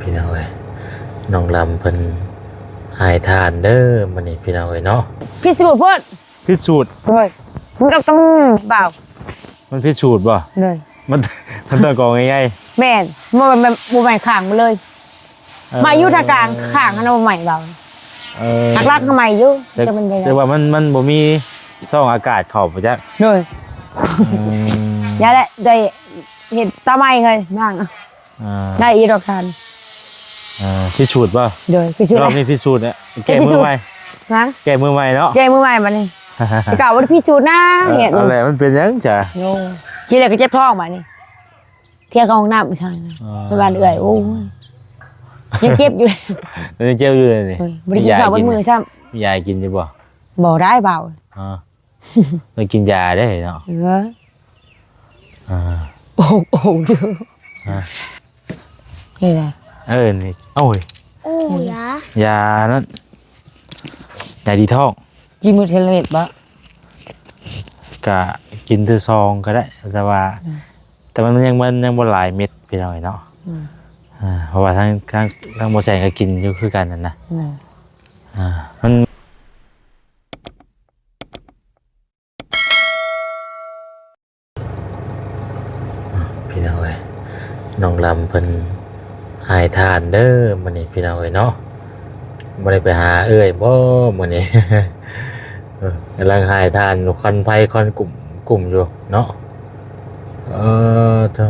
ພີ່ນ້ອງເອີຍ ນ້ອງລຳເພິ່ນຫາຍທານເດີມື້ນີ້ພີ່ນ້ອງເອີຍເນາະ ພິສູດພຸ້ນ ພິສູດ ໂດຍ ມັນກໍຕ້ອງບ່າວ ມັນພິສູດບໍ່? ໂດຍ ມັນ ມັນຕ້ອງກອງໃຫຍ່ໆ ແມ່ນ ບໍ່ ບໍ່ ບໍ່ໄໝ້ຄ້າງມາເລີຍ ເອີ ໄໝ້ຢູ່ທາງກາງ ຄ້າງຫັ້ນນະບໍ່ໄໝ້ບ່າວ ເອີ ຫຼັກໆກໍໄໝ້ຢູ່ ແຕ່ ແຕ່ມັນບໍ່ ແຕ່ວ່າມັນ ມັນບໍ່ມີຊ່ອງອາກາດເຂົ້າໄປຈັກ ໂດຍ ອືມ ຢ່າແຫຼະ ໄດ້ເຮັດຕາໄໝ້ເລີຍນາງ ອ່າ ໄດ້ອີດອກທ່ານ ອ່າ ພິສູດບໍ່? ໂດຍ ພິສູດ ຮອບນີ້ພິສູດແຫຼະ ແກ້ມືໃໝ່ ຮະ ແກ້ມືໃໝ່ເນາະ ແກ້ມືໃໝ່ບັດນີ້ ແຕ່ເກົ່າບໍ່ໄດ້ພິສູດນະ ເອີ ເຮັດ ເອົາແຫຼະ ມັນເປັນຫຍັງຈ້ະ ໂອ້ ຄິດແລ້ວກໍເຈັບທ້ອງບັດນີ້ ເທກເຂົ້າຫ້ອງນ້ຳໄປຊັ້ນ ອ່າ ໄປບ້ານເອື້ອຍ ໂອ້ຍ ຍັງເຈັບຢູ່ ຍັງເຈັບຢູ່ເລີຍນີ້ ໂອ້ຍ ບໍ່ໄດ້ກິນເຂົ້າເບິດມື້ຊ້ຳ ມີຢາໃຫ້ກິນຢູ່ບໍ່? ບໍ່ໄດ້ບ່າວ ອ່າ ຕ້ອງກິນຢາເດ້ເນາະ ເອີ ອ່າ ໂອ້ໂຫ ເດີ ຮະ ນີ້ແຫຼະ ເອີ ນີ້ ໂອ້ຍ ໂອ້ ຢາ ຢານັ້ນ ຢາດີທ້ອງ ກິນມື້ເທື່ອລະເມັດບໍ່? ກະກິນເທື່ອສອງກໍໄດ້ ແຕ່ວ່າ ອືມ ແຕ່ມັນຍັງ ມັນຍັງບໍ່ຫຼາຍເມັດພີ່ນ້ອງເອີຍເນາະ ອືມ ອ່າ ເພາະວ່າທາງ ທາງ ທາງບໍ່ແສນກໍກິນຢູ່ຄືກັນຫັ້ນນະ ອືມ ອ່າ ມັນ ພີ່ນ້ອງເອີຍ ນ້ອງລຳເພິ່ນຫາຍທານເດີມື້ນີ້ພີ່ນ້ອງເອີຍເນາະ ບໍ່ໄດ້ໄປຫາເອື້ອຍບໍ່ມື້ນີ້ ເອີ ກຳລັງຫາຍທານຢູ່ ຄວັນໄຟຄວັນກຸ້ມ ກຸ້ມຢູ່ເນາະ ເອີ ໂທ້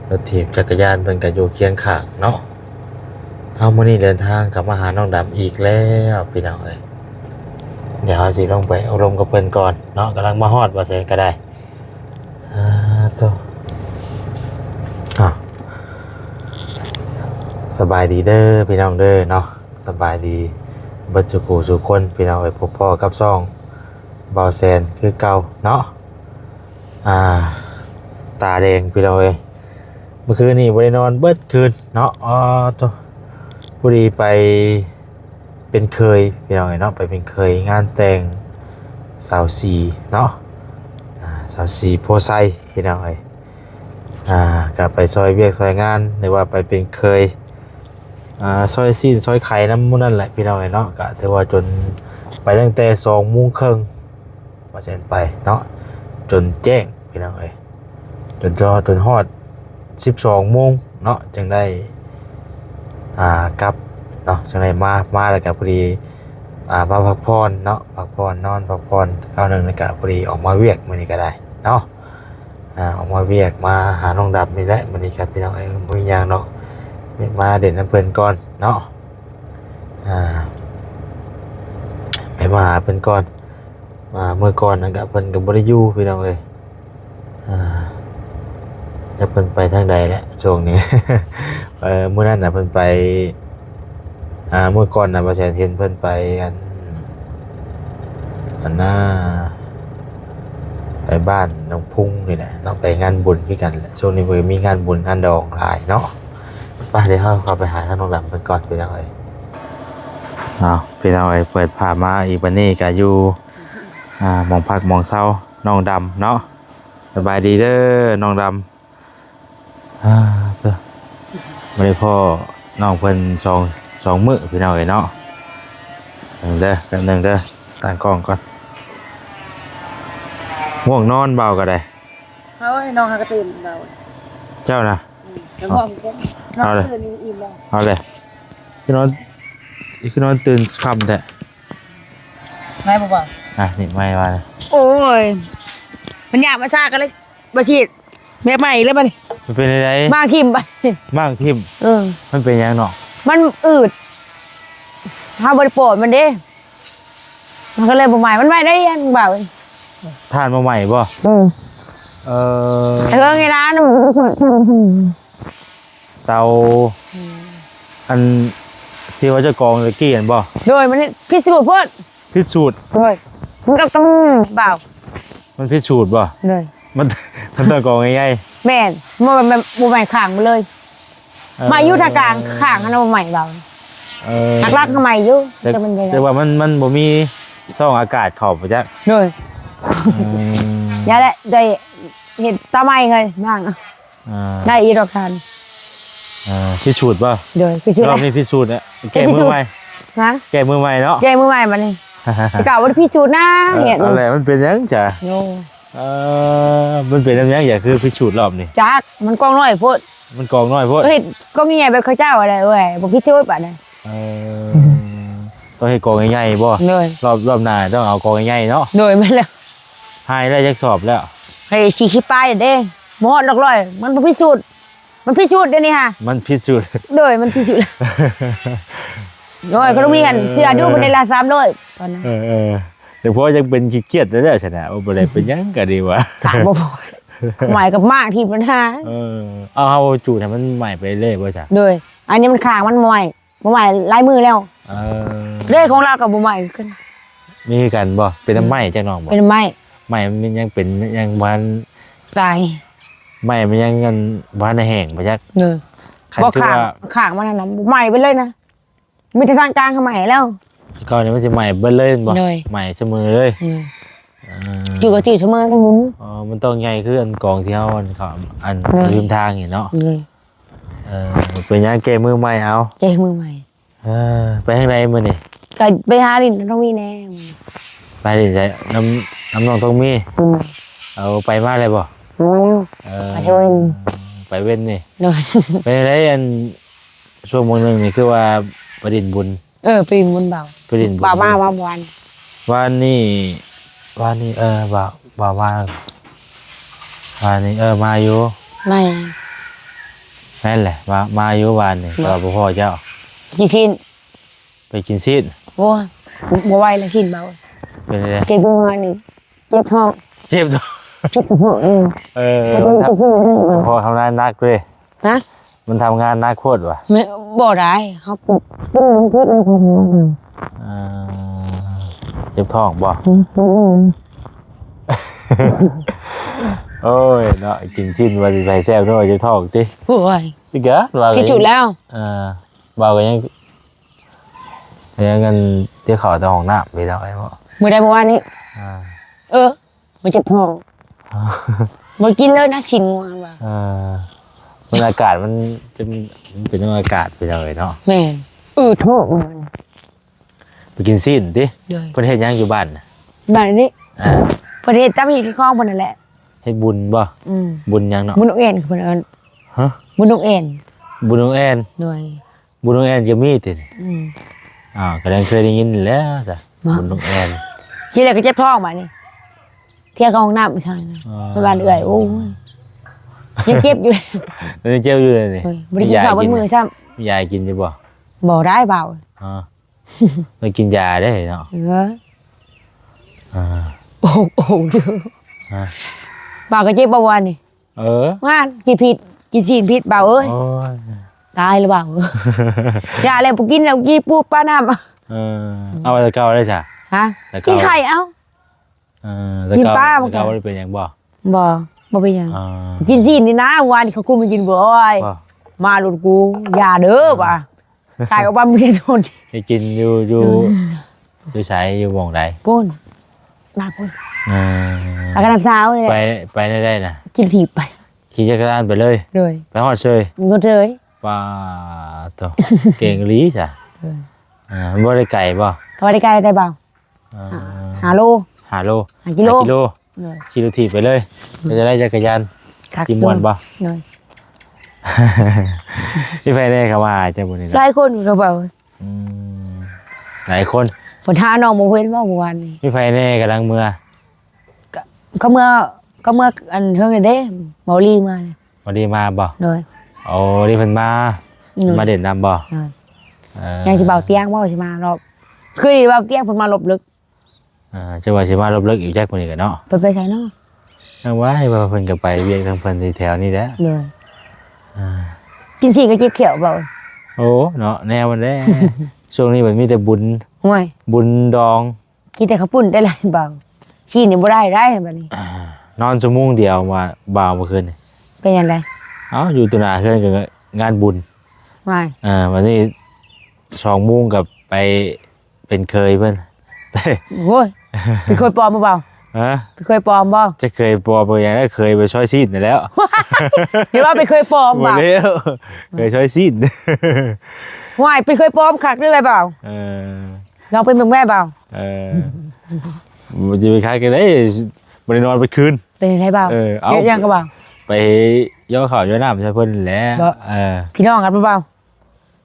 ລົດຖີບຈັກກະຍານເພິ່ນກໍຢູ່ຄຽງຂ້າງເນາະ ເອົາ ມື້ນີ້ເດີນທາງກັບມາຫານ້ອງດຳອີກແລ້ວພີ່ນ້ອງເອີຍ ດຽວເຮົາຊິລົງໄປອົບລົມກັບເພິ່ນກ່ອນເນາະ ກຳລັງມາຮອດ ບໍ່ແສນກໍໄດ້ ອ່າ ໂທ້ ອ່າ ສະບາຍດີເດີພີ່ນ້ອງເດີເນາະ ສະບາຍດີເບິດສູ່ຜູ້ສູ່ຄົນພີ່ນ້ອງເອີຍ ພົບພໍ້ກັບຊ່ອງບ່າວແສນຄືເກົ່າເນາະ ອ່າ ຕາແດງພີ່ນ້ອງເອີຍ ເມື່ອຄືນນີ້ບໍ່ໄດ້ນອນເບິດຄືນເນາະ ອໍ ໂທ້ ພໍດີໄປເປັນເຂີຍພີ່ນ້ອງເອີຍເນາະ ໄປເປັນເຂີຍງານແຕ່ງສາວສີເນາະ ອ່າ ສາວສີໂພໄຊພີ່ນ້ອງເອີຍ ອ່າ ກໍໄປຊ່ອຍວຽກຊ່ອຍງານ ຫຼືວ່າໄປເປັນເຂີຍ ອ່າ ຊ່ອຍຊີ້ນຊ່ອຍໄຂ່ນຳໝູ່ນັ້ນແຫຼະພີ່ນ້ອງເອີຍເນາະ ກໍຖືວ່າຈົນໄປຕັ້ງແຕ່ສອງໂມງເຄິ່ງ ວ່າຊັ້ນໄປເນາະ ຈົນແຈ້ງພີ່ນ້ອງເອີຍ ຈົນ ຈົນຮອດສິບສອງໂມງເນາະ ຈຶ່ງໄດ້ ອ່າ ກັບເນາະ ຈຶ່ງໄດ້ມາ ມາແລ້ວກໍພໍດີ ອ່າ ມາພັກຜ່ອນເນາະ ພັກຜ່ອນ ນອນພັກຜ່ອນຄາວໜຶ່ງ ແລ້ວກໍພໍດີອອກມາວຽກມື້ນີ້ກໍໄດ້ເນາະ ອ່າ ອອກມາວຽກ ມາຫານ້ອງດຳນີ້ແຫຼະ ມື້ນີ້ກໍພີ່ນ້ອງເອີຍ ບໍ່ມີຫຍັງດອກ ແວະມາຫຼິ້ນນຳເພິ່ນກ່ອນເນາະ ອ່າ ແວະມາຫາເພິ່ນກ່ອນ ວ່າເມື່ອກ່ອນນັ້ນກະເພິ່ນກະບໍ່ໄດ້ຢູ່ພີ່ນ້ອງເອີຍ ອ່າ ຈັກເພິ່ນໄປທາງໃດແຫຼະຊ່ວງນີ້ ເອີ ມື້ນັ້ນນະເພິ່ນໄປ ອ່າ ມື້ກ່ອນນະ ບ່າວແສນເຫັນເພິ່ນໄປ ອັນ ອັນນ່າ ໄປບ້ານໜອງພຸງນີ້ແຫຼະເນາະ ໄປງານບຸນຄືກັນແຫຼະ ຊ່ວງນີ້ເພິ່ນມີງານບຸນງານດອງຫຼາຍເນາະ ໄປ ດຽວເຮົາເຂົ້າໄປຫາທາງນ້ອງດຳເພິ່ນກ່ອນພີ່ນ້ອງເອີຍ ເອົາ ພີ່ນ້ອງເອີຍ ເປີດພາບມາອີກບັດນີ້ກະຢູ່ ອ່າ ໝ່ອງພັກໝ່ອງເຊົານ້ອງດຳເນາະ ສະບາຍດີເດີນ້ອງດຳ ອ່າ ເອີ ບໍ່ໄດ້ພໍ້ນ້ອງເພິ່ນສອງ ສອງມື້ພີ່ນ້ອງເອີຍເນາະ ເບິ່ງເດີ ແປັບໜຶ່ງເດີ ຕັ້ງກ້ອງກ່ອນ ງ່ວງນອນເບົາກໍໄດ້ ເອົາ ນ້ອງຫາກະຕື່ນເບົາ ເຈົ້ານະ ອືມ ແລ້ວງ່ວງ ເອົາເລີຍ ຕື່ນອີ່ມແລ້ວ ເອົາເລີຍ ຄືນອນ ຄືນອນຕື່ນຄ່ຳແທ້ ໄໝບໍ່ບໍ່ ອ່ະ ນີ້ໄໝວ່າ ໂອ້ຍ ມັນຢາກມາຊາກັນເລີຍ ບໍ່ສີດ ແມ່ໄໝແລ້ວບັດນີ້ ມັນເປັນໃດ ມາງຖິ້ມໄປ ມາງຖິ້ມ ເອີ ມັນເປັນຫຍັງນ້ອງ ມັນອືດ ເຮົາບໍ່ໄດ້ປອດມັນເດ້ ມັນກໍເລີຍບໍ່ໄໝ ມັນໄໝໄດ້ຫຍັງບ່າວ ຖ່ານບໍ່ໄໝບໍ່ ອືມ ເອີ ເທິງນີ້ນະ ເຕົາ ອືມ ອັນທີ່ວ່າເຈົ້າກອງຕະກີ້ຫັ້ນບໍ່ ໂດຍ ມັນພິສູດພຸ້ນ ພິສູດ ໂດຍ ມັນກໍຕ້ອງບ່າວ ມັນພິສູດບໍ່ ໂດຍ ມັນ ມັນຕ້ອງກອງໃຫຍ່ໆ ແມ່ນ ບໍ່ ບໍ່ ບໍ່ໄໝຄ້າງມາເລີຍ ເອີ ໄໝຢູ່ທາງກາງ ຄ້າງຫັ້ນນະບໍ່ໄໝບ່າວ ເອີ ຫຼັກໆກໍໄໝຢູ່ ແຕ່ ແຕ່ມັນ ແຕ່ວ່າມັນ ມັນບໍ່ມີຊ່ອງອາກາດເຂົ້າໄປຈັກ ໂດຍ ອືມ ຢ່າແຫຼະ ໄດ້ເຮັດຕາໄໝເລີຍນາງ ອ່າ ໄດ້ອີດອກທ່ານ ອ່າ ພິສູດບໍ່? ໂດຍ ພິສູດ ຮອບນີ້ພິສູດແຫຼະ ແກ້ມືໃໝ່ ຮະ ແກ້ມືໃໝ່ເນາະ ແກ້ມືໃໝ່ບັດນີ້ ແຕ່ເກົ່າບໍ່ໄດ້ພິສູດນະ ເອີ ເຮັດ ເອົາແຫຼະ ມັນເປັນຫຍັງຈະ ໂອ້ ເອີ ມັນເປັນນຳຫຍັງຈະຄືພິສູດຮອບນີ້? ຈັກ ມັນກອງນ້ອຍໂພດ ມັນກອງນ້ອຍໂພດ ເຮັດກອງໃຫຍ່ແບບເຂົາເຈົ້າຫັ້ນແຫຼະ ໂອ້ຍ ບໍ່ພິສູດບາດນີ້ ເອີ ຕ້ອງເຮັດກອງໃຫຍ່ໆບໍ່? ໂດຍ ຮອບ ຮອບໜ້າຕ້ອງເອົາກອງໃຫຍ່ໆເນາະ ໂດຍ ແມ່ນແລ້ວ ຫາຍໄດ້ຈັກສອບແລ້ວ? ໃຫ້ສີ່ສິບປາຍເດ້ ບໍ່ຮອດຫຼັກຮ້ອຍ ມັນບໍ່ພິສູດ ມັນພິສູດດຽວນີ້ຫາ ມັນພິສູດ ໂດຍ ມັນພິສູດ ໂອ້ຍ ກໍຕ້ອງມີອັນ ເອີ ເຊື່ອຢູ່ ເພິ່ນໄດ້ລະສາມຮ້ອຍຕອນນັ້ນ ເອີໆ ແຕ່ພໍຍັງເປັນຂີ້ກຽດແລ້ວຊັ້ນນະ ໂອ້ ບໍ່ໄດ້ເປັນຫຍັງກໍດີວ່າ ຖາມບໍ່ພໍ ໄໝ້ກັບໝາກທີ່ບັນຫາ ເອີ ເອົາ ເຮົາຈູດໃຫ້ມັນໄໝ້ໄປເລີຍບໍ່ຊະ? ໂດຍ ອັນນີ້ມັນຄ້າງ ມັນບໍ່ໄໝ້ ບໍ່ໄໝ້ຫຼາຍມື້ແລ້ວ ເອີ ເດ້ ຂອງລາວກໍບໍ່ໄໝ້ຄືກັນ ມີຄືກັນບໍ່? ເປັນນ້ຳໄໝ້ຈັກໜ່ອຍບໍ່? ເປັນນ້ຳໄໝ້ ໄໝ້ມັນຍັງເປັນ ຍັງບໍ່ທັນຕາຍ ໄໝ້ມັນຍັງ ອັນ ບໍ່ທັນໄດ້ແຫ້ງບໍ່ຈັກ ເອີ ຄັນ ບໍ່ ຄືວ່າ ຂ້າງ ຂ້າງມັນຫັ້ນນະ ໄໝ້ໄປເລີຍນະ ມີແຕ່ທາງການເຂົາໄໝ້ແລ້ວ ແຕ່ກ່ອນນີ້ມັນຊິໄໝ້ເບິດເລີຍແມ່ນບໍ່? ໂດຍ ໄໝ້ສະເໝີເລີຍ ໂດຍ ອ່າ ຈື່ກໍຈື່ສະເໝີກັນ ອໍ ມັນຕ້ອງໃຫຍ່ຄືອັນກອງທີ່ເຮົາ ອັນ ເຂົາ ອັນ ໂດຍ ລິມທາງນີ້ເນາະ ໂດຍ ເອີ ເປັນຫຍັງແກ້ມືໃໝ່ ເອົາ ແກ້ມືໃໝ່ ເອີ ໄປທາງໃດມື້ນີ້? ກໍໄປຫາຫຼິ້ນນ້ອງມີແດ່ ໄປຫຼິ້ນໃສ? ນຳ ນຳນ້ອງຕ້ອງມີ ອືມ ເອົາ ໄປມາແລ້ວບໍ່? ອືມ ເອີ ໄປເວັນ ໄປເວັນນີ້ ໂດຍ ເປັນໃດ ອັນ ຊ່ວງມື້ໜຶ່ງນີ້ຄືວ່າໄປຫຼິ້ນບຸນ? ເອີ ໄປຫຼິ້ນບຸນບ່າວ ໄປຫຼິ້ນບຸນ ບ່າວມາ ມາວານ ວານນີ້ ວານນີ້ ເອີ ບ່າວ ບ່າວມາ ວານນີ້ ເອີ ມາຢູ່ ມາ ແມ່ນແຫຼະ ມາ ມາຢູ່ວານນີ້ ແຕ່ວ່າບໍ່ພໍ້ເຈົ້າ ກິນຊີ້ນ ໄປກິນຊີ້ນ ໂອ້ຍ ບໍ່ໄຫວແລ້ວຊີ້ນບ່າວ ເປັນໃດ? ເຈັບຫົວນີ້ ເຈັບທ້ອງ ເຈັບທ້ອງ ເຈັບກະເພາະ ເອີ ເອີ ກະເພາະ ກະເພາະທຳງານໜັກເດ້ ຮະ? ມັນທຳງານໜັກໂພດຫວາ? ແມ່ນ ບໍ່ໄດ້ ເຮົາກິນ ກິນມັນຜິດໃນຄວາມຮູ້ ເອີ ເຈັບທ້ອງບໍ່? ອືມ ໂອ້ຍເນາະ ກິນຊີ້ນວ່າຊິໄປແຊບເນາະ ເຈັບທ້ອງຕິ ໂອ້ຍ ຄືກັນວ່າ ທີ່ສຸດແລ້ວ ເອີ ເວົ້າກໍຍັງ ຍັງອັນ ທີ່ເຂົ້າແຕ່ຫ້ອງນ້ຳ ພີ່ນ້ອງເອີຍເນາະ ມື້ໃດ ມື້ວານນີ້ ອ່າ ເອີ ມັນເຈັບທ້ອງ ບໍ່ໄດ້ກິນເລີຍນະ ຊີ້ນງົວວ່າ ເອີ ມັນອາກາດມັນຈະ ມັນເປັນນຳອາກາດໄປເລີຍເນາະ ແມ່ນ ອືດໂພດ ໄປກິນຊີ້ນຕິ ໂດຍ ເພິ່ນເຮັດຫຍັງຢູ່ບ້ານນະ ບ້ານນີ້ ອ່າ ເພິ່ນເຮັດຕຳຮີດຂອງເພິ່ນນັ້ນແຫຼະ ເຮັດບຸນບໍ່? ອືມ ບຸນຫຍັງເນາະ? ບຸນນົກແອ່ນເພິ່ນເອີ້ນ ຮະ? ບຸນນົກແອ່ນ ບຸນນົກແອ່ນ ໂດຍ ບຸນນົກແອ່ນກໍມີຕິ? ອືມ ອ້າວ ກໍຍັງເຄີຍໄດ້ຍິນແລ້ວຊະ ບໍ່ ບຸນນົກແອ່ນ ທີແລກກໍເຈັບທ້ອງບາດນີ້ ເທກະຫ້ອງນ້ຳໄປທາງນັ້ນ ອໍ ໄປບ້ານເອື້ອຍ ໂອ້ຍ ຍັງເຈັບຢູ່ ຍັງເຈັບຢູ່ເລີຍນີ້ ໂອ້ຍ ບໍ່ໄດ້ກິນເຂົ້າເບິດມື້ຊ້ຳ ມີຢາໃຫ້ກິນຢູ່ບໍ່? ບໍ່ໄດ້ບ່າວ ອໍ ຕ້ອງກິນຢາເດ້ເນາະ ເອີ ອ່າ ໂອ້ໂຫ ອ່າ ບ່າວກໍເຈັບບໍ່ວານນີ້? ເອີ ງານກິນຜິດ ກິນຊີ້ນຜິດບ່າວເອີຍ ໂອ້ຍ ຕາຍແລ້ວບ່າວ ຢ່າແລ້ວ ບໍ່ກິນແລ້ວ ກີ່ປູປານ້ຳ ເອີ ເອົາແຕ່ເກົ່າໄດ້ຊະ ຮະ ແຕ່ເກົ່າ ກິນໄຂ່ເອົາ ເອີ ແຕ່ເກົ່າ ກິນປາ ແຕ່ເກົ່າບໍ່ໄດ້ເປັນຫຍັງບໍ່? ບໍ່ ບໍ່ເປັນຫຍັງ ອ່າ ກິນຊີ້ນນີ້ນະ ວານນີ້ເຂົາຄຸມໃຫ້ກິນ ໂອ້ຍ ບໍ່ ມາໂລດກູ ຢ່າເດີວ່າ ຕາຍອອກມາບໍ່ໄດ້ໂດນ ໄດ້ກິນຢູ່ ຢູ່ ອືມ ຢູ່ໃສ? ຢູ່ໝ່ອງໃດ? ພຸ້ນ ນາພຸ້ນ ເອີ ອາການສາວນີ້ແຫຼະ ໄປ ໄປໄດ້ນະ ຂີ່ຖີບໄປ ຂີ່ຈັກກະຍານໄປເລີຍ ໂດຍ ໄປຮອດເຊີຍ ຮອດເຊີຍ ປາໂທ້ ເກັ່ງອີ່ຫຼີຊະ ເອີ ອ່າ ມັນບໍ່ໄດ້ໄກບໍ່? ຖ້າວ່າໄດ້ໄກໄດ້ບ່າວ ອ່າ ຫ້າ ຫ້າໂລ ຫ້າໂລ ຫ້າກິໂລ ຫ້າກິໂລ ໂດຍ ຂີ່ລົດຖີບໄປເລີຍ ໂດຍ ເປັນຈັ່ງໃດຈັກກະຍານ ຄັກ ຂີ່ມ່ວນບໍ່? ໂດຍ ມີໃຜແດ່ເຂົ້າມາຫາເຈົ້າມື້ນີ້? ຫຼາຍຄົນເຂົາເວົ້າ ອືມ ຫຼາຍຄົນ ເພິ່ນຫານ້ອງບໍ່ເຫັນບໍ່ເມື່ອວານນີ້? ມີໃຜແດ່ກຳລັງເມືອ? ກະ ເຂົາເມືອ ເຂົາເມືອອັນເທິງນັ້ນເດ້ ເບົາຫຼີເມືອ ເບົາຫຼີມາບໍ່? ໂດຍ ໂອ້ ນີ້ເພິ່ນມາ ໂດຍ ມາຫຼິ້ນນຳບໍ່? ໂດຍ ເອີ ຍັງຊິເບົາຕຽງບໍ່ຊິມາລອບ ຄືເບົາຕຽງເພິ່ນມາລອບເລິກ ອ່າ ຈັກວ່າຊິມາລອບເລິກອີກຈັກມື້ນີ້ກະເນາະ ເພິ່ນໄປໃສເນາະ? ຍັງວ່າ ວ່າເພິ່ນກະໄປວຽກທາງເພິ່ນທີ່ແຖວນີ້ແຫຼະ ໂດຍ ອ່າ ກິນຊີ້ນກໍເຈັບແຂ້ວເບົາ ໂອ້ ເນາະ ແນວມັນແຫຼະ ຊ່ວງນີ້ມັນມີແຕ່ບຸນ ໂອ້ຍ ບຸນດອງ ກິນແຕ່ເຂົ້າປຸ້ນໄດ້ຫຼາຍເບົາ ຊີ້ນນີ້ບໍ່ໄດ້ໄດ໋ບາດນີ້ ອ່າ ນອນຊົ່ວໂມງດຽວວ່າເບົາເມື່ອຄືນນີ້ ເປັນຫຍັງໃດ? ເອົ້າ ຢູ່ຕໍ່ໜ້າເຮືອນກໍງານບຸນ ວ່າຍ ອ່າ ບາດນີ້ສອງໂມງກໍໄປ ເປັນຂີຍເພິ່ນ ໂອ້ຍ ເປັນເຂີຍປອມບໍ່ເບົາ? ຮະ? ເປັນເຄີຍປອມບໍ່? ຈະເຄີຍປອມເປັນຫຍັງ ເຄີຍໄປຊອຍຊີ້ນນັ້ນແຫຼ້ວ. ຢ່າວ່າເປັນເຄີຍປອມ ບໍ່ ບໍ່ແລ້ວ ເຄີຍຊອຍຊີ້ນ. ຫ້ວຍ ເປັນເຄີຍປອມຄັກເລີຍບ່າວ. ເອີ ລອງເປັນເບິ່ງແມ້ບ່າວ. ເອີ ມັນຈະເປັນຄັກຈັ່ງໃດ ບໍ່ໄດ້ນອນເບິດຄືນ. ເປັນໄດບ່າວ? ເອີ ເອົາ ເຮັດຫຍັງກໍບ່າວ? ໄປຢໍ້ເຂົ້າຢໍ້ນ້ຳໃສ່ເພິ່ນແຫຼະ. ເອີ ພີ່ນ້ອງກັນບໍ່ບ່າວ?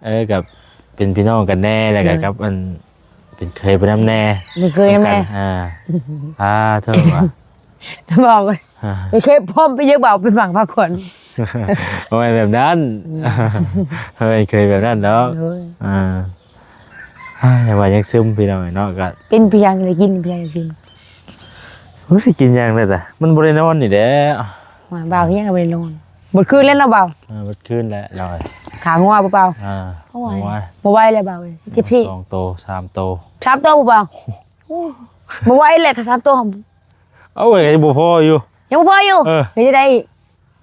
ເອີ ກັບເປັນພີ່ນ້ອງກັນແດ່ ແລ້ວກໍ ເອີ ກັບອັນ ເປັນເຄີຍໄປນຳແດ່ ເປັນເຄີຍນຳແດ່. ອ່າ ອ່າ ໂທ ວ່າ ບອກ ອ່າ ເຄີຍພ້ອມໄປເຢັກເບົາ ໄປຝັງຜ້າຂວັນ. ບໍ່ແມ່ນແບບນັ້ນ ອືມ ບໍ່ແມ່ນເຄີຍແບບນັ້ນດອກ. ໂດຍ ອ່າ ອ່າ ຍັງວ່າຍັງຊຶມພີ່ນ້ອງເນາະ. ກໍເປັນພຽງໄດ້ກິນ ພຽງໄດ້ກິນ. ໂອ້ຍ ຊິກິນຫຍັງໄດ້ລະ ມັນບໍ່ໄດ້ນອນນີ້ແຫຼະ. ວ່າບ່າວເຮັດຫຍັງກໍບໍ່ໄດ້ນອນ ເບິດຄືນແລ້ວເນາະບ່າວ. ເອີ ເບິດຄືນແລ້ວ ຂາງົວບໍ່ບ່າວ? ອ່າ ໂອ້ຍ ງົວ ບໍ່ໄຫວແລ້ວບ່າວເອີຍ. ສິບສີ່ ສອງໂຕ ສາມໂຕ ສາມໂຕບໍ່ບ່າວ? ໂອ້ ບໍ່ໄຫວແລ້ວ ຖ້າສາມໂຕ. ເອົາ ກໍຍັງບໍ່ພໍຢູ່ ຍັງບໍ່ພໍຢູ່. ເອີ ເຮັດຈັ່ງໃດອີກ?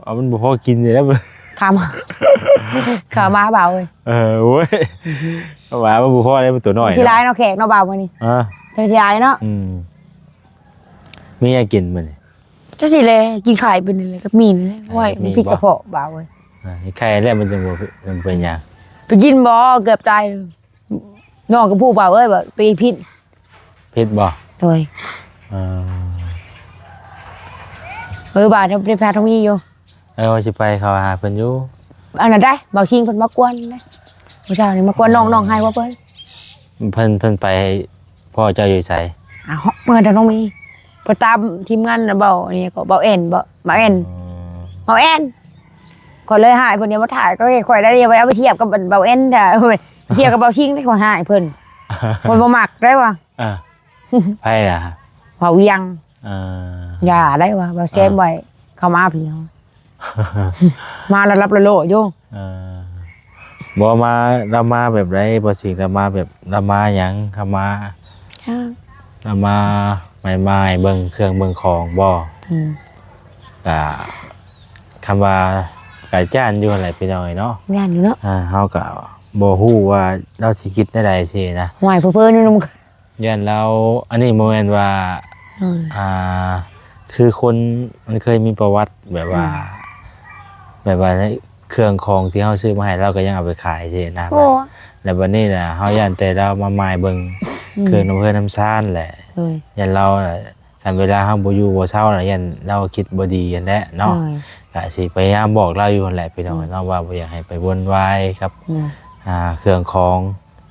ເອົາ ມັນບໍ່ພໍກິນນີ້ແຫຼະ ຂ້າມ ຂ້າມມາບ່າວເອີຍ. ເອີ ໂອ້ຍ ວ່າມັນບໍ່ພໍເດ້ ມັນຕົວນ້ອຍ ຊິຫຼາຍເນາະ ເນາະ ແຂກເນາະບ່າວມື້ນີ້. ຮະ? ຈັກຊິຫຼາຍເນາະ. ອືມ ມີຫຍັງກິນມື້ນີ້? ຈັກຊິແລ ກິນໄຂ່ເປັນນີ້ແຫຼະ ກັບໝີ່ນີ້ແຫຼະ. ໂອ້ຍ ມີ ມັນຜິດກະເພາະບ່າວເອີຍ. ອ່າ ໄຂ່ແລ້ວມັນຈະບໍ່ ມັນເປັນຫຍັງ? ໄປກິນບໍ່ ເກືອບຕາຍ. ນ້ອງກໍຜູ້ບ່າວເອີຍ ວ່າຕົວເອງຜິດ. ຜິດບໍ່? ໂດຍ ເອີ ເອີ ບາດໄດ້ພາທອງມີຢູ່. ເອີ ວ່າຊິໄປເຂົ້າຫາເພິ່ນຢູ່. ອັນນັ້ນໄດ໋ ບ່າວຄິງເພິ່ນມາກວນເດ້ ມື້ເຊົ້ານີ້ມາກວນນ້ອງ ນ້ອງໄຫ້ບໍ່ເພິ່ນ? ເພິ່ນ ເພິ່ນໄປພໍ້ເຈົ້າຢູ່ໃສ? ອ້າວ ເມື່ອທາງນ້ອງມີ ໄປຕາມທີມງານນະ ເບົາອັນນີ້ກໍ ເບົາແອນ ເບົາ ເບົາແອນ ເບົາແອນ. ຂ້ອຍເລີຍຮ້າຍເພິ່ນ ຢ່າມາຖ່າຍ ກໍຂ້ອຍໄດ້ ຢ່າໄປເອົາໄປທຽບກັບເບົາແອນເດີ ທຽບກັບເບົາຊິງເດ້ ຂ້ອຍຮ້າຍເພິ່ນ ຂ້ອຍບໍ່ມັກໄດ໋ວ່າ. ອ່າ ໃຜລະ? ເວົ້າວຽງ. ອ່າ ຢ່າໄດ້ວ່າ ເບົາແຊມໄວ້ ເຂົ້າມາພີ້ ມາລະລັບລະໂລຢູ່. ເອີ ບໍ່ມາ ລາວມາແບບໃດ? ບໍ່ຊິງ ລາວມາແບບ ລາວມາຫຍັງ? ລາວມາ ລາວມາໝາຍໆ ເບິ່ງເຄື່ອງເບິ່ງຂອງບໍ່? ອືມ ກະ ຄຳວ່າກະຢ້ານຢູ່ຫັ້ນແຫຼະພີ່ນ້ອງເອີຍເນາະ. ຢ້ານຢູ່ເນາະ. ອ່າ ເຮົາກະບໍ່ຮູ້ວ່າລາວຊິຄິດແນວໃດຊີ້ນະ. ຫວາຍເພີໆຢູ່ນຳ ຢ້ານລາວ ອັນນີ້ບໍ່ແມ່ນວ່າ ເອີ ອ່າ ຄືຄົນມັນເຄີຍມີປະຫວັດແບບວ່າ ອືມ ແບບວ່າເຄື່ອງຂອງທີ່ເຮົາຊື້ມາໃຫ້ລາວກໍຍັງເອົາໄປຂາຍຊີ້ນະ. ໂອ້ ແລ້ວບັດນີ້ນະ ເຮົາຢ້ານແຕ່ລາວມາໝາຍເບິ່ງ ອືມ ເຄື່ອງນຳເຮືອນນຳຊານແຫຼະ. ໂດຍ ຢ້ານລາວ ຄັນເວລາເຮົາບໍ່ຢູ່ບໍ່ເຊົານະ ຢ້ານລາວຄິດບໍ່ດີຫັ້ນແຫຼະເນາະ. ໂດຍ ກະຊິພະຍາຍາມບອກລາວຢູ່ຫັ້ນແຫຼະພີ່ນ້ອງ ອືມ ເນາະ ວ່າບໍ່ຢາກໃຫ້ໄປວຸ່ນວາຍກັບ ໂດຍ ອ່າ ເຄື່ອງຂອງ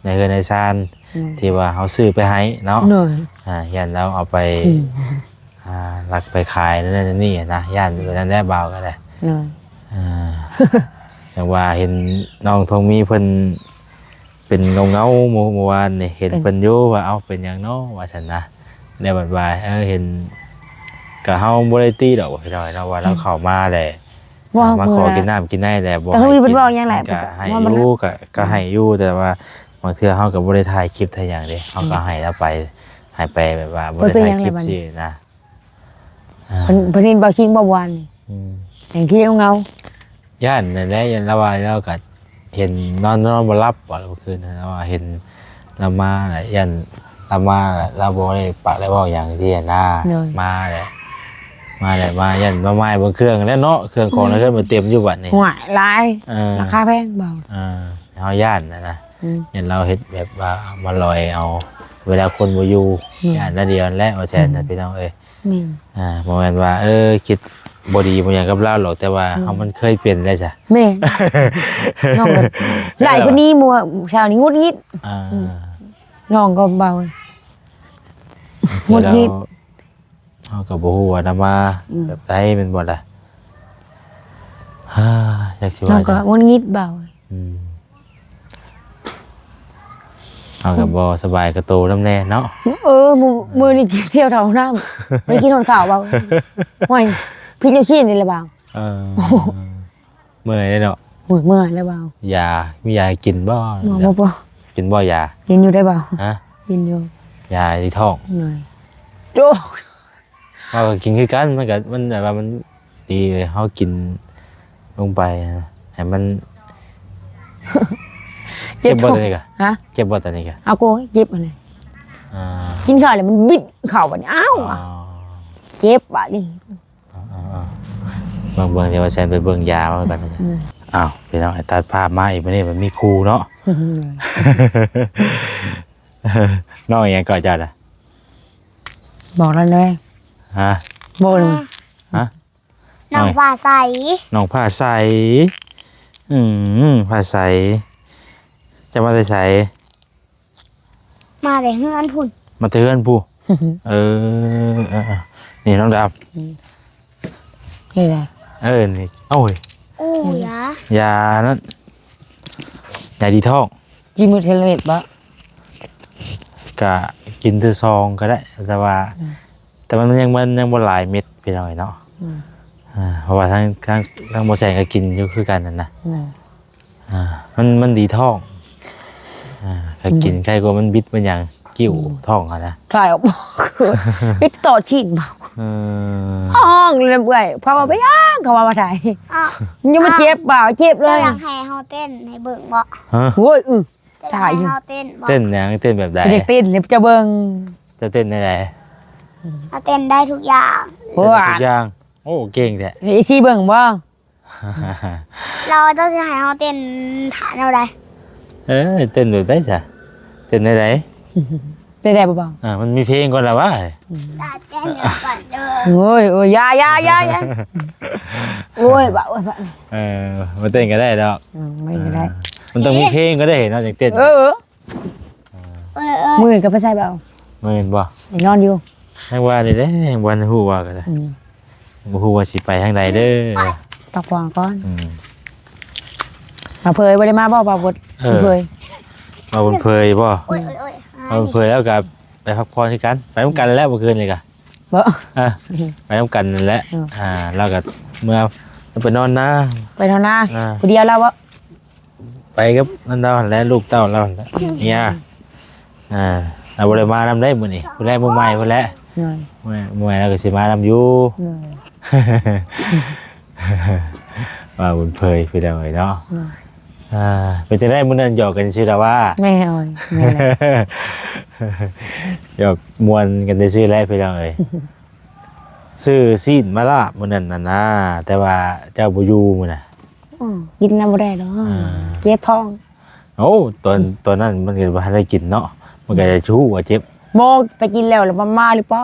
ໃນເຮືອນໃນຊານ ອືມ ທີ່ວ່າເຮົາຊື້ໄປໃຫ້ເນາະ. ໂດຍ ອ່າ ຢ້ານລາວເອົາໄປ ອືມ ອ່າ ລັກໄປຂາຍນັ້ນນີ້ນະ ຢ້ານຢູ່ນັ້ນແຫຼະ ບ່າວກໍໄດ້. ໂດຍ ອ່າ ຈັ່ງວ່າເຫັນນ້ອງທອງມີເພິ່ນເປັນເງົາໆ ມື້ ມື້ວານນີ້ ເຫັນເພິ່ນຢູ່ວ່າ ເອົ້າ ເປັນຫຍັງເນາະ ວ່າຊັ້ນນະ. ແລ້ວບັດວ່າ ເອີ ເຫັນ ກໍເຮົາບໍ່ໄດ້ຕິດອກພີ່ນ້ອງເນາະ ວ່າລາວເຂົ້າມາແຫຼະ ມາຂໍກິນນ້ຳກິນໃນແຫຼະ ບໍ່ໃຫ້ກິນ ເພິ່ນເວົ້າຫຍັງແຫຼະ ກໍໃຫ້ຢູ່ ກໍ ກໍໃຫ້ຢູ່ ແຕ່ວ່າບາງເທື່ອເຮົາກໍບໍ່ໄດ້ຖ່າຍຄລິບຖ່າຍຫຍັງເດ້ ເຮົາກໍໃຫ້ລາວໄປ ໃຫ້ໄປແບບວ່າບໍ່ໄດ້ຖ່າຍຄລິບຊີ້ນະ. ເພິ່ນ ເພິ່ນເຫັນເບົາຊິງບໍ່ວານນີ້ ອືມ ແຕ່ງທີ່ເຫງົາ ຢ້ານນັ້ນແຫຼະ ຢ້ານລາວວ່າ ລາວກໍເຫັນນອນ ນອນບໍ່ຫຼັບວ່າ ເມື່ອຄືນນັ້ນລາວວ່າເຫັນລາວມາແຫຼະ ຢ້ານລາວມາແຫຼະ ລາວບໍ່ໄດ້ປາກໄດ້ເວົ້າຫຍັງຊີ້ນະ. ໂດຍ ມາແຫຼະ ມາແຫຼະ ມາຢ້ານມາໝາຍເບິ່ງເຄື່ອງແຫຼະເນາະ ເຄື່ອງຂອງໃນເຮືອນມັນເຕັມຢູ່ບັດນີ້. ໂອ້ຍ ຫຼາຍ ເອີ ລາຄາແພງເບົາ ເອີ ເຮົາຢ້ານນະນະ ອືມ ຢ້ານລາວເຮັດແບບວ່າມາລອຍເອົາ ເວລາຄົນບໍ່ຢູ່ ແມ່ນ ຢ້ານລະດຽວນັ້ນແຫຼະ ວ່າແຊນນະ ອືມ ພີ່ນ້ອງເອີຍ. ແມ່ນ ອ່າ ບໍ່ແມ່ນວ່າ ເອີ ຄິດບໍ່ດີບໍ່ຫຍັງກັບລາວດອກ ແຕ່ວ່າ ແມ່ນ ເຮົາມັນເຄີຍເປັນແລ້ວຊະ. ແມ່ນ ນ້ອງກໍຫຼາຍກວ່ານີ້ ມື້ເຊົ້ານີ້ຫງຸດຫງິດ ອ່າ ອືມ ນ້ອງກໍເບົາ ຫງຸດຫງິດ ເຮົາກໍບໍ່ຮູ້ວ່ານຳມາ ອືມ ແບບໃດແມ່ນບໍ່ລະ? ຮາ ຈັກຊິວ່າ ນ້ອງກໍຫງຸດຫງິດເບົາ ອືມ ເຮົາກໍບໍ່ສະບາຍກະໂຕນຳແດ່ເນາະ. ເອີ ມື້ ມື້ນີ້ກິນທ່ຽວເຂົ້າຫ້ອງນ້ຳ ບໍ່ໄດ້ກິນຮອດເຂົ້າເບົາ. ໂອ້ຍ ພິດຢູ່ຊີ້ນນີ້ແຫຼະເບົາ. ເອີ ເມື່ອຍເດ້ເນາະ. ໂອ້ຍ ເມື່ອຍແລ້ວເບົາ. ຢາ ມີຢາໃຫ້ກິນບໍ່? ບໍ່ ບໍ່ ບໍ່ ກິນບໍ່ຢາ? ກິນຢູ່ໄດ໋ເບົາ. ຮະ? ກິນຢູ່. ຢາທີ່ທ້ອງ. ໂດຍ. ໂອ້ ເຮົາກໍກິນຄືກັນ ມັນກໍ ມັນແບບວ່າມັນດີເລີຍ ເຮົາກິນລົງໄປໃຫ້ມັນ ເຈັບບໍ່ຕອນນີ້ກະ? ຮະ? ເຈັບບໍ່ຕອນນີ້ກະ? ເອົາໂກ ເຈັບຫັ້ນແຫຼະ. ອ່າ ກິນເຂົ້າແລ້ວມັນບິດເຂົ້າບັດນີ້ ອ້າວ ອໍ ອາ ເຈັບບາດນີ້. ເອີໆໆ ເບິ່ງໆ ດຽວວ່າແຊນໄປເບິ່ງຢາມາກ່ອນ. ອືມ ອ້າວ ພີ່ນ້ອງ ຕັດພາບມາອີກ ມື້ນີ້ມັນມີຄູເນາະ. ນ້ອງອີ່ຫຍັງເກາະເຈົ້ານະ? ບອກລະເລີຍ. ຮະ? ບໍ່. ຮະ? ນ້ອງ ນ້ອງຟ້າໃສ. ນ້ອງຟ້າໃສ. ອືມ ຟ້າໃສ. ເຈົ້າມາແຕ່ໃສ? ມາແຕ່ເຮືອນພຸ້ນ. ມາແຕ່ເຮືອນພຸ້ນ. ເອີ ເອີ ນີ້ນ້ອງດຳ. ອືມ ນີ້ແຫຼະ. ເອີ ນີ້ ໂອ້ຍ ໂອ້ຍ ຢາ ຢານັ້ນ ຢາດີທ້ອງ. ກິນມື້ເທື່ອລະເມັດບໍ່? ກະກິນເທື່ອສອງກໍໄດ້ ແຕ່ວ່າ ອືມ ແຕ່ມັນຍັງ ມັນຍັງບໍ່ຫຼາຍເມັດພີ່ນ້ອງເອີຍເນາະ. ອືມ ອ່າ ເພາະວ່າທາງ ທາງ ທາງບໍ່ແຊນກໍກິນຢູ່ຄືກັນຫັ້ນນະ. ອືມ ອ່າ ມັນ ມັນດີທ້ອງ. ອ່າ ຖ້າ ອືມ ກິນໄຄກວ່າມັນບິດມັນຫຍັງ ກິ່ວ ອືມ ທ້ອງຫັ້ນນະ ຖ່າຍອອກ ບິດຕໍ່ຊີ້ນ. ເອີ ຮ້ອງເລີຍເອື້ອຍ ເພາະວ່າໄປຫຍັງ ເຂົາວ່າບໍ່ໄດ້. ອ້າວ ຍັງບໍ່ເຈັບບໍ່? ເຈັບເລີຍ. ເຈົ້າຢາກໃຫ້ເຮົາເຕັ້ນໃຫ້ເບິ່ງບໍ່? ຮະ? ໂອ້ຍ ອື ເຈົ້າຢາກໃຫ້ເຮົາເຕັ້ນບໍ່? ເຕັ້ນຫຍັງ? ເຕັ້ນແບບໃດ? ຢາກເຕັ້ນໃຫ້ເຈົ້າເບິ່ງ. ເຈົ້າເຕັ້ນແນວໃດ? ເຮົາເຕັ້ນໄດ້ທຸກຢ່າງ. ເຕັ້ນໄດ້ທຸກຢ່າງ. ໂອ້ ເກັ່ງແທ້. ເອີ ຊິເບິ່ງບໍ່? ແລ້ວເຈົ້າຊິໃຫ້ເຮົາເຕັ້ນທ່າແນວໃດ? ເອີ ເຕັ້ນແບບໃດຊະ? ເຕັ້ນແນວໃດ? ເຕັ້ນໄດ້ບໍ່? ອ່າ ມັນມີເພງກ່ອນລະວະ. ອືມ ເຕັ້ນກ່ອນເດີ. ໂອ້ຍ ໂອ້ຍ ຢ່າ ຢ່າ ຢ່າ ຢ່າ. ໂອ້ຍ ບາດ ໂອ້ຍ ບາດ. ເອີ ບໍ່ເຕັ້ນກໍໄດ້ດອກ. ອືມ ບໍ່ເຕັ້ນກໍໄດ້. ອ່າ ມັນຕ້ອງມີເພງກໍໄດ້ເນາະ ຈັ່ງເຕັ້ນ. ເອີ. ມື້ອື່ນກໍໄປໃສບໍ່? ມື້ອື່ນບໍ່? ໄດ້ນອນຢູ່. ຍັງວ່ານີ້ເດ້ ຍັງບໍ່ທັນຮູ້ວ່າກໍໄດ້. ອືມ ບໍ່ຮູ້ວ່າຊິໄປທາງໃດເດີ. ພັກຜ່ອນກ່ອນ. ອືມ ບ່າວເຜີຍບໍ່ໄດ້ມາບໍ່? ບ່າວບຸນເຜີຍ. ເອີ ບ່າວບຸນເຜີຍບໍ່? ໂອ້ຍໆໆ ບ່າວບຸນເຜີຍແລ້ວກໍໄປພັກຜ່ອນຄືກັນ. ໄປນຳກັນແລ້ວມື້ຄືນນີ້ກະ. ບໍ່ ເອີ ໄປນຳກັນນັ້ນແຫຼະ. ເອີ ອ່າ ລາວກໍເມືອ ໄປນອນນາ. ໄປນອນນາ. ອ່າ ຜູ້ດຽວລາວບໍ່? ໄປກັບນັ້ນລາວຫັ້ນແຫຼະ ລູກເຕົ້າລາວຫັ້ນແຫຼະ. ເມຍ ອ່າ ລາວບໍ່ໄດ້ມານຳເດ້ມື້ນີ້. ຜູ້ແລກມື້ໃໝ່ພຸ້ນແຫຼະ. ໂດຍ ມື້ໃໝ່ລາວກໍຊິມານຳຢູ່. ໂດຍ ວ່າບຸນເຜີຍ ພີ່ນ້ອງເອີຍເນາະ. ໂດຍ ອ່າ ເປັນຈັ່ງໃດມື້ນັ້ນ ຫຍອກກັນຊື່ລະວ່າ? ແມ່ນ ໂອ້ຍ ແມ່ນແຫຼະ. ຫຍອກມ່ວນກັນຊື່ແຫຼະ ພີ່ນ້ອງເອີຍ. ຊື້ຊີ້ນມາລາບມື້ນັ້ນນະ ແຕ່ວ່າເຈົ້າບໍ່ຢູ່ມື້ນະ. ອືມ ກິນນຳບໍ່ໄດ້ດອກ. ອ່າ ເຈັບທ້ອງ. ໂອ້ ຕອນ ອືມ ຕອນນັ້ນມັນກໍບໍ່ທັນໄດ້ກິນເນາະ ມັນກໍ ອືມ ຈະຮູ້ວ່າເຈັບ. ໝໍໄປກິນແລ້ວ ແລ້ວມາ ມາຫຼືປາ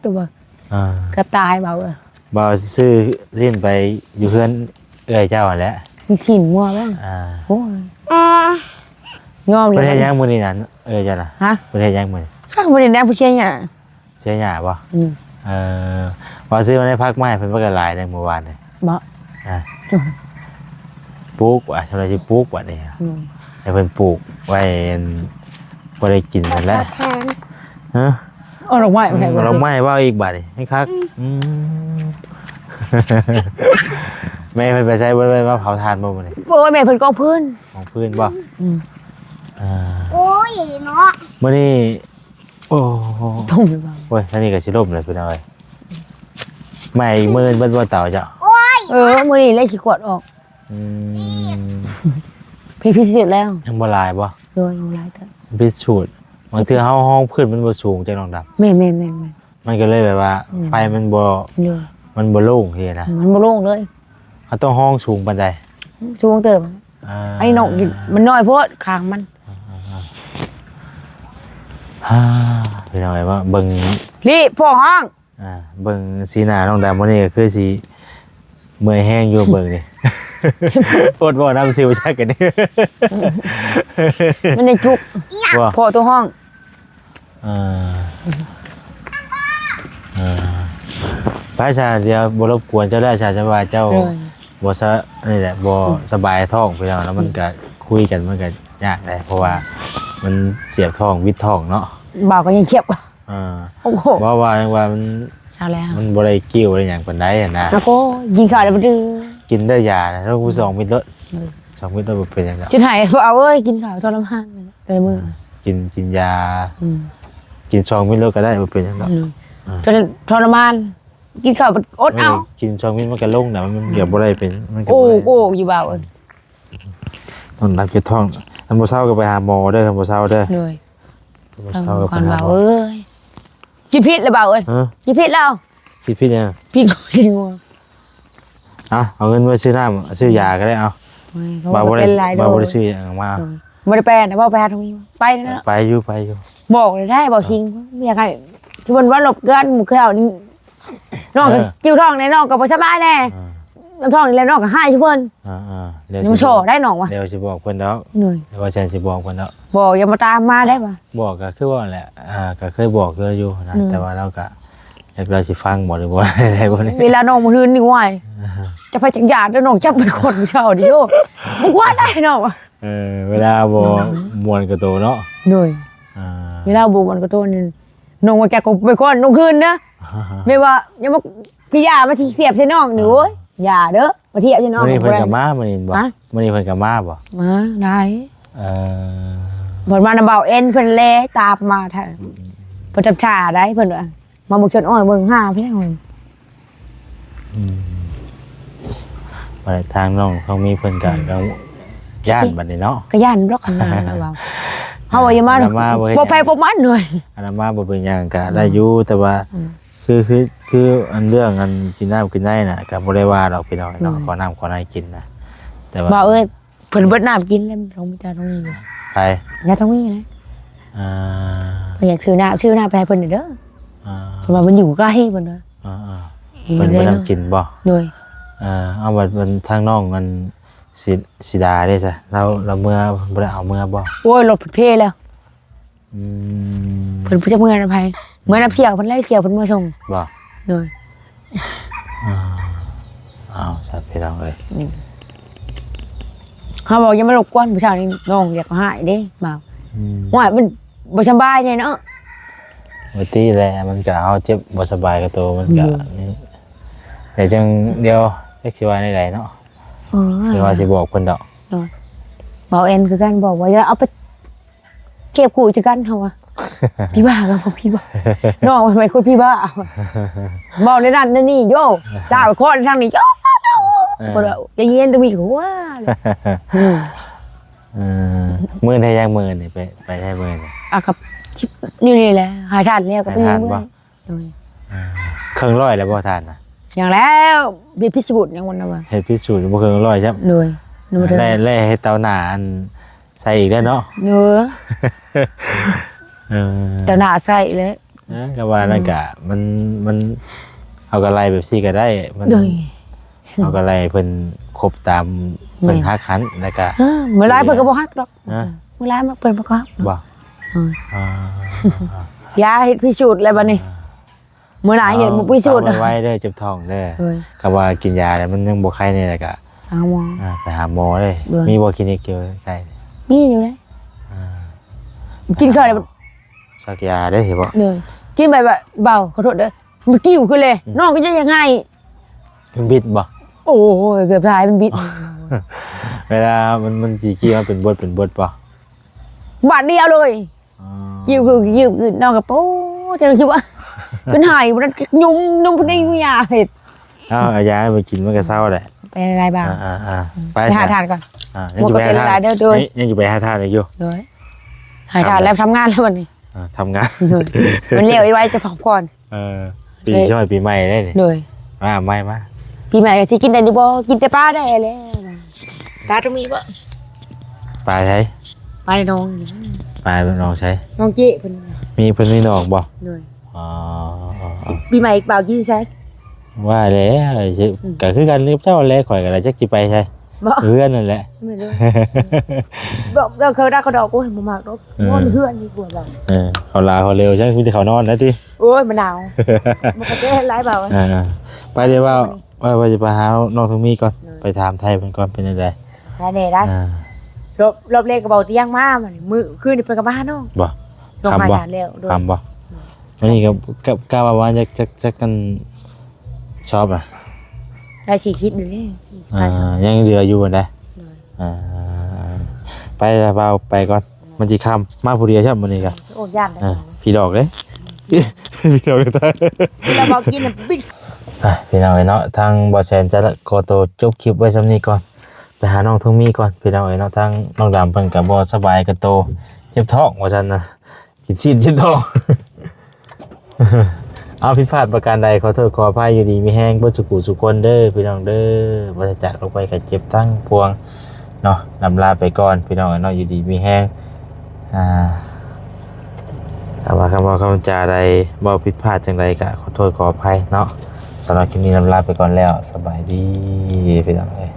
ໂຕ. ອ່າ ເກືອບຕາຍ ບ່າວເອີຍ. ບ່າວຊື້ຊີ້ນໄປຢູ່ເຮືອນເອື້ອຍເຈົ້າຫັ້ນແຫຼະ. ມີຊີ້ນງົວບໍ່? ອ່າ ໂອ້ຍ ຍອມແລ້ວ. ເພິ່ນເຮັດຫຍັງມື້ນີ້ນະ ເອື້ອຍເຈົ້ານະ? ຮະ? ເພິ່ນເຮັດຫຍັງມື້ນີ້? ຄັກບໍ່ໄດ້ແນມຜູ້ເຊຍຫຍ້າ. ເຊຍຫຍ້າບໍ່? ອືມ ເອີ ວ່າຊື້ມາໃນຜັກມາໃຫ້ເພິ່ນ ເພິ່ນກໍຫຼາຍໃນມື້ວານນີ້. ບໍ່? ອ່າ ປູກວ່າ ຊຳໃດຊິປູກບາດນີ້. ອືມ ໃຫ້ເພິ່ນປູກໄວ້ ອັນ ບໍ່ໄດ້ກິນຫັ້ນແຫຼະ. ຮະ? ເອົາດອກໄມ້ມາໃຫ້. ອືມ ເອົາດອກໄມ້ ເວົ້າອີກບາດນີ້ ໃຫ້ຄັກ. ອືມ ອືມ ແມ່ເພິ່ນໄປໃສ? ບໍ່ໄດ້ມາເຜົາຖ່ານບໍ່ມື້ນີ້? ໂອ້ຍ ແມ່ເພິ່ນກອງຟືນ. ກອງຟືນບໍ່? ອືມ ອ່າ ໂອ້ຍເນາະ ມື້ນີ້ ໂອ້ ຕົງໄປບໍ່? ໂອ້ຍ ທາງນີ້ກໍຊິລົ້ມແລ້ວພີ່ນ້ອງເອີຍ. ໃໝ່ມື້ອື່ນເບິດບໍ່ເຕົາເຈົ້າ? ໂອ້ຍ ເອີ ມື້ນີ້ແຫຼະຊິກວດອອກ. ອືມ ເພງພິດສຸດແລ້ວ. ຍັງບໍ່ຫຼາຍບໍ່? ໂດຍ ຍັງບໍ່ຫຼາຍເຕີບ. ພິດສຸດ ບາງເທື່ອເຮົາຮອງພື້ນມັນບໍ່ສູງ ຈັກນ້ອງດຳ. ແມ່ນໆໆໆ ມັນກໍເລີຍແບບວ່າ ອືມ ໄຟມັນບໍ່ ໂດຍ ມັນບໍ່ໂລ່ງຊີ້ນະ. ມັນບໍ່ໂລ່ງເລີຍ. ເຮົາຕ້ອງຮອງສູງປານໃດ? ສູງເຕີບ. ອ່າ ອັນນີ້ນ້ອງມັນນ້ອຍໂພດ ຂ້າງມັນ. ອ່າ ພີ່ນ້ອງເອີຍ ມາເບິ່ງ ລີ້ ພໍ່ຮ້ອງ. ອ່າ ເບິ່ງສີໜ້ານ້ອງດຳມື້ນີ້ກໍຄືຊິເມື່ອຍແຮງຢູ່ ເບິ່ງນີ້ ອົດເວົ້ານຳຊື່ບໍ່ຈັກກັນນີ້. ມັນຍັງຈຸກ ບໍ່ ພໍ່ໂຕຮ້ອງ. ເອີ ເອີ ໄປຊະ ດຽວບໍ່ລົບກວນເຈົ້າແລ້ວຊະ ຈະວ່າເຈົ້າ ໂດຍ ບໍ່ສະ ນີ້ແຫຼະ ບໍ່ ອືມ ສະບາຍທ້ອງ ພີ່ນ້ອງ ແລ້ວມັນ ອືມ ກະຄຸຍກັນ ມັນກະຍາກແຫຼະ ເພາະວ່າມັນສຽບທ້ອງ ວິດທ້ອງເນາະ. ບ່າວກໍຍັງເຈັບ. ອ່າ ໂອ້ໂຫ ເວົ້າວ່າ ວ່າມັນ ເຊົາແລ້ວ ມັນບໍ່ໄດ້ກິ່ວໄດ້ຫຍັງປານໃດຫັ້ນນະ. ໂອ້ໂຫ ກິນຂ້າວແລ້ວບໍ່ດື້ ກິນໄດ້ຢານະ ຕ້ອງສອງເມັດໂລດ. ອືມ ສອງເມັດໂລດ ບໍ່ເປັນຫຍັງດອກ. ຈົນໄຫ້ ເອົາເອີຍ ກິນຂ້າວທໍລະມານແຕ່ມື້. ອ່າ ກິນ ກິນຢາ. ອືມ ກິນສອງເມັດໂລດກໍໄດ້ ບໍ່ເປັນຫຍັງດອກ. ອືມ ອ່າ ຈົນທໍລະມານ ກິນຂ້າວອົດເອົາ. ກິນສອງເມັດມັນກໍລົງນະ ມັນ ອືມ ກໍບໍ່ໄດ້ເປັນ ມັນກໍ ໂອ້ ບໍ່ໄດ້ ໂອ້ ຢູ່ບ່າວເອີຍ. ນອນຫຼັບເຈັບທ້ອງ ຄັນບໍ່ເຊົາກໍໄປຫາໝໍເດີ ຄັນບໍ່ເຊົາເດີ. ໂດຍ ຄັນບໍ່ເຊົາກໍໄປຫາໝໍ. ເອີຍ ກິນຜິດແລ້ວບ່າວເອີຍ. ຮະ? ກິນຜິດແລ້ວ. ຜິດ ຜິດຫຍັງ? ຜິດກໍຜິດງົວ. ເອົາ ເອົາເງິນໄວ້ຊື້ນ້ຳ ຊື້ຢາກໍໄດ້ ເອົາ. ໂອ້ຍ ເຂົາວ່າບໍ່ໄດ້ ບໍ່ໄດ້ຊື້ຫຍັງມາ. ເອີ ບໍ່ໄດ້ໄປນະ ເວົ້າໄປຫາທອງມີ ໄປນະ. ໄປຢູ່ ໄປຢູ່. ບອກໄດ້ ບອກຊິງ ຢາກໃຫ້ ທີ່ເພິ່ນວ່າລົບເກືອນ ມື້ເຊົ້ານີ້ ນ້ອງກໍ ເອີ ຈິ້ວທ້ອງແດ່ ນ້ອງກໍບໍ່ສະບາຍແດ່. ເອີ ນ້ອງທ້ອງນີ້ແຫຼະ ນ້ອງກໍຫາຍຢູ່ເພິ່ນ. ເອີ ເອີ ດຽວຊິບອກ ໄດ້ນ້ອງວ່າ ດຽວຊິບອກເພິ່ນດອກ. ໂດຍ ດຽວວ່າແຊນຊິບອກເພິ່ນດອກ. ບອກຢ່າມາຕາມມາໄດ້ວ່າ. ບອກກໍຄືວ່ານັ້ນແຫຼະ ອ່າ ກໍເຄີຍບອກຢູ່ນະ ໂດຍ ແຕ່ວ່າລາວກໍ ຈັກລາວຊິຟັງບໍ່ ຫຼືບໍ່ ໄດ້ບໍ່ນີ້. ເວລານ້ອງມື້ຄືນນີ້ ໂອ້ຍ ຈະໄປຈັກຢາດເດີ ນ້ອງຈັບໄປກວດມື້ເຊົ້ານີ້ ໂອ້ ບໍ່ກວດໄດ້ນ້ອງວ່າ. ເອີ ເວລາບໍ່ ອືມ ມ່ວນກະໂຕເນາະ. ໂດຍ ອ່າ ເວລາບໍ່ມ່ວນກະໂຕນີ້ ນ້ອງວ່າຈັກກໍໄປກວດນ້ອງຄືນນະ. ແມ່ນວ່າຢ່າມາ ພີ່ຢາມາຊິສຽບໃສ່ນ້ອງນີ້. ອ່າ ໂອ້ຍ ຢ່າເດີ ມາທຽບໃສ່ນ້ອງ. ມື້ນີ້ເພິ່ນກໍມາ ມື້ນີ້ບໍ່? ຮະ? ມື້ນີ້ເພິ່ນກໍມາບໍ່? ມາໄດ້. ເອີ ເພິ່ນມານຳບ່າວເອັນ ເພິ່ນແລ່ຕາມມາຖ້າ. ອືມ ເພິ່ນຈຳທ່າໄດ້ ເພິ່ນວ່າ ມາເບິ່ງສວນອ້ອຍ ເບິ່ງຫາເພິ່ນ. ອືມ ບາດທາງນ້ອງທອງມີເພິ່ນກະ ອືມ ກໍຢ້ານບາດນີ້ເນາະ. ກໍຢ້ານດອກນະ ລະວ່າ ເຮົາວ່າຢ່າມາ ອັນນັ້ນມາບໍ່ເຮັດ ບໍ່ໃຜບໍ່ມັນເວີຍ. ອັນນັ້ນມາບໍ່ເປັນຫຍັງກະໄດ້ຢູ່ ອືມ ແຕ່ວ່າ ອືມ ຄື ຄື ຄືອັນເລື່ອງອັນກິນນ້ຳກິນໃນນະ ກໍບໍ່ໄດ້ວ່າດອກພີ່ນ້ອງເນາະ. ໂດຍ ຂໍນ້ຳຂໍໃນກິນນະ ແຕ່ວ່າ ບ່າວເອີຍ ເພິ່ນເບິດນ້ຳກິນແລ້ວ ຕ້ອງມີຕາຕ້ອງມີຢູ່. ໃຜ? ຍາຕ້ອງມີນະ. ອ່າ ເພິ່ນຢາກຊື້ນ້ຳ ຊື້ນ້ຳໄປໃຫ້ເພິ່ນເດີ. ອ່າ ເພິ່ນວ່າມັນຢູ່ໃກ້ເພິ່ນວ່າ. ອ່າໆ ເພິ່ນເບິດນ້ຳກິນບໍ່? ໂດຍ ອ່າ ເອົາ ບັດທາງນ້ອງອັນສີ ສີດາເດ້ຊະ ລາວ ລາວເມືອ ບໍ່ໄດ້ເອົາເມືອບໍ່? ໂອ້ຍ ລົດເພແລ້ວ. ອືມ ເພິ່ນບໍ່ຈັກເມືອນຳໃຜ ເມືອນຳສ່ຽວເພິ່ນແຫຼະ ສ່ຽວເພິ່ນມາສົ່ງ. ບໍ່? ໂດຍ ອ່າ ເອົາຊະພີ່ນ້ອງເອີຍ. ອືມ ເຮົາບອກຢ່າມາລົບກວນຜູ້ສາວນີ້ ນ້ອງຢາກຮ້າຍເດ້ບ່າວ. ອືມ ໂອ້ຍ ມັນບໍ່ສະບາຍແດ່ເນາະ. ປະກະຕິແຫຼະ ມັນກະ ເຮົາເຈັບບໍ່ສະບາຍກະໂຕ ມັນກະ ໂດຍ ແຕ່ຈັ່ງດຽວ ຈັກຊິວ່າແນວໃດເນາະ. ເອີ ແຕ່ວ່າຊິບອກເພິ່ນດອກ. ໂດຍ ເວົ້າແອນຄືກັນ ບອກວ່າຢ່າເອົາໄປ ເກັບຄູ່ຄືກັນ ເຮົາວ່າ ພີ່ບ້າກໍບໍ່ພີ່ບ້າ ນ້ອງມັນເປັນຄົນພີ່ບ້າ ເວົ້າແນວນັ້ນແນວນີ້ໂຢ ລາວຄອນທາງນີ້ໂຢ ເອີ ເພິ່ນວ່າຢ່າງນີ້ ຕົງມີຫົວ. ອືມ ເອີ ມື້ໃດ ຈັກມື້ນີ້ ໄປ ໄປໃສມື້ນີ້? ອ່ະ ກັບຢູ່ນີ້ແຫຼະ ໃຫ້ທານແລ້ວກໍໄປຢູ່ເມືອງ. ໂດຍ ອ່າ ເຄິ່ງຮ້ອຍແລ້ວບໍ່ທ່ານນະ? ຍັງແລ້ວ ເຮັດພິສູດຍັງບໍ່ນະວ່າ ເຮັດພິສູດບໍ່ເຄິ່ງຮ້ອຍຊ້ຳ. ໂດຍ ແລ້ວ ແລ້ວເຮັດເຕົາໜ້າອັນໃສ່ອີກແລ້ວເນາະ. ໂດຍ ເອີ ເຕົາໜ້າໃສ່ແລ້ວ. ເອີ ກໍວ່ານັ້ນ ອືມ ກະມັນ ມັນ ເຮົາກໍໄລ່ແບບຊີ້ກໍໄດ້ ມັນ ໂດຍ ເຮົາກໍໄລ່ເພິ່ນຄົບຕາມ ແມ່ນ ເພິ່ນຮັກຫັ້ນ ແລ້ວກໍ ເອີ ມື້ຫຼາຍເພິ່ນກໍບໍ່ຮັກດອກ. ຮະ? ມື້ຫຼາຍເພິ່ນບໍ່ຮັກ. ບໍ່? ອືມ ອ່າ ຢ່າເຮັດພິສູດແລ້ວບັດນີ້. ອ່າ ມື້ໜ້າເຮັດ ເອົາ ພິສູດ ໄວໆເດີ ເຈັບທ້ອງເດີ. ໂດຍ ກໍວ່າກິນຢາແລ້ວມັນຍັງບໍ່ໄຄແນ່ ແລ້ວກໍຫາໝໍ. ອ່າ ໄປຫາໝໍເດີ. ໂດຍ ມີບໍ່ຄລີນິກຢູ່ໃກ້? ມີຢູ່ເດ້. ອ່າ ກິນເຂົ້າແລ້ວສັກຢາເດ້ ເຫັນບໍ່? ໂດຍ ກິນໄປແບບເບົາ ຂໍໂທດເດີ ມັນກິ້ວຂຶ້ນເລີຍ. ອືມ ນ້ອງກໍຍັງຢາກໄຫ້. ມັນບິດບໍ່? ໂອ້ຍ ເກືອບຕາຍ ມັນບິດ. ເວລາມັນ ມັນຊິກິ້ວມາເປັນບົດເປັນບົດບໍ່? ບາດດຽວເລີຍ. ອໍ ກິ້ວຄື ກິ້ວຄື ນ້ອງກໍ ໂອ້ ຈັ່ງຊິວ່າ ເປັນໄຫ້ບໍ່ໄດ້ ຍຸມ ຍຸມຜູ້ໃດ ອືມ ຢາເຮັດ. ເອົາ ເອົາຢາໃຫ້ມັນກິນ ມັນກໍເຊົາແຫຼະ. ໄປຫຼາຍບາງ. ອ່າໆ ໄປ ໄປຫາ ສະ ທານກ່ອນ. ອ່າ ຍັງຊິໄປຫາທານ ບໍ່ເປັນລາຍເດີ. ໂດຍ ຍັງ ຍັງຊິໄປຫາທານອີກຢູ່. ໂດຍ ຫາທານແລ້ວ ທຳງານແລ້ວບັດນີ້. ອ່າ ທຳງານ. ໂດຍ ມັນແລ້ວໄວໆ ຈະພັກຜ່ອນ. ເອີ ປີ ເອີ ຊ່ອຍປີໃໝ່ໄດ້ນີ້. ໂດຍ ມາໃໝ່ມາ. ປີໃໝ່ກໍຊິກິນໄດ້ຢູ່ບໍ່? ກິນແຕ່ປາໄດ້ແລ້ວ. ປາຕ້ອງມີບໍ່? ປາໃສ? ປາໜອງ. ປາໜອງໃສ? ນ້ອງເຈ້ເພິ່ນ. ມີ ເພິ່ນມີໜອງບໍ່? ໂດຍ ອໍ ອໍ ອໍ ປີໃໝ່ບ່າວກິນໃສ? ວ່າແລ້ວ ອືມ ກໍຄືກັນກັບເຈົ້າແຫຼະ ຂ້ອຍກໍໄດ້ ຈັກຊິໄປໃສ. ບໍ່ ເຮືອນນັ້ນແຫຼະ. ແມ່ນເດີ ດອກ ດອກເຄີດອກກະດອກ ໂອ້ຍ ບໍ່ມັກດອກ. ເອີ ນອນເຮືອນດີກວ່າ. ເອີ ເຂົາຫຼາເຂົາເລວ ໃຊ່ ມີແຕ່ເຂົານອນນະຕິ. ໂອ້ຍ ມັນໜາວ ມັນກໍແກ້ຫຼາຍເບົາ. ອ່າ ໄປເດີວ່າ ວ່າ ວ່າຈະໄປຫານ້ອງທອງມີກ່ອນ. ໂດຍ ໄປຖາມໄທເພິ່ນກ່ອນ ເປັນຈັ່ງໃດ. ໄດ້ແດ່ໄດ້. ອ່າ ລອບ ລອບແລກກໍເບົາຕຽງມາ ມື້ຄືນນີ້ເພິ່ນກໍມາຫານ້ອງ. ບໍ່? ນ້ອງ ຄ່ຳບໍ່? ມານານແລ້ວ. ໂດຍ ຄ່ຳບໍ່? ໂດຍ ມື້ນີ້ກໍ ກໍ ກະວ່າ ວ່າຈັກ ຈັກ ຈັກອັນ ຊອບນະ ໄດ້ສີ່ຄລິບຢູ່ເດ້. ອ່າ ຍັງເຫຼືອຢູ່ຫັ້ນໃດ. ໂດຍ ອ່າ ໄປລະ ບ່າວໄປກ່ອນ ມັນຊິຄ່ຳ ມາຜູ້ດຽວຊ້ຳມື້ນີ້ກະ. ໂອ້ ຢ້ານໄດ໋. ອ່າ ຜີຫຼອກເດ້ ຜີຫຼອກເດ້. ແລ້ວເວົ້າກິນນະ ອ່າ ພີ່ນ້ອງເອີຍເນາະ ທາງບໍ່ແຊນຈະຂໍໂຕຈົບຄລິບໄວ້ຊ່ຳນີ້ກ່ອນ ໄປຫານ້ອງທອງມີກ່ອນ ພີ່ນ້ອງເອີຍເນາະ. ທາງນ້ອງດຳເພິ່ນກະບໍ່ສະບາຍກະໂຕ ເຈັບທ້ອງວ່າຊັ້ນນະ. ກິນຊີ້ນຊີ້ນທ້ອງ. ເອົາ ຜິດພາດປະການໃດ ຂໍໂທດຂໍອະໄພ ຢູ່ດີມີແຮງເບິດສູ່ຜູ້ສູ່ຄົນເດີພີ່ນ້ອງເດີ. ປາສະຈາກໂລກໄພໄຂ້ເຈັບທັງປວງເນາະ. ລຳລາໄປກ່ອນພີ່ນ້ອງເນາະ ຢູ່ດີມີແຮງ. ອ່າ ຖ້າວ່າຄຳເວົ້າຄຳຈາໃດເວົ້າຜິດພາດຈັ່ງໃດ ກະຂໍໂທດຂໍອະໄພເນາະ. ສຳລັບຄລິບນີ້ລຳລາໄປກ່ອນແລ້ວ ສະບາຍດີພີ່ນ້ອງເອີຍ.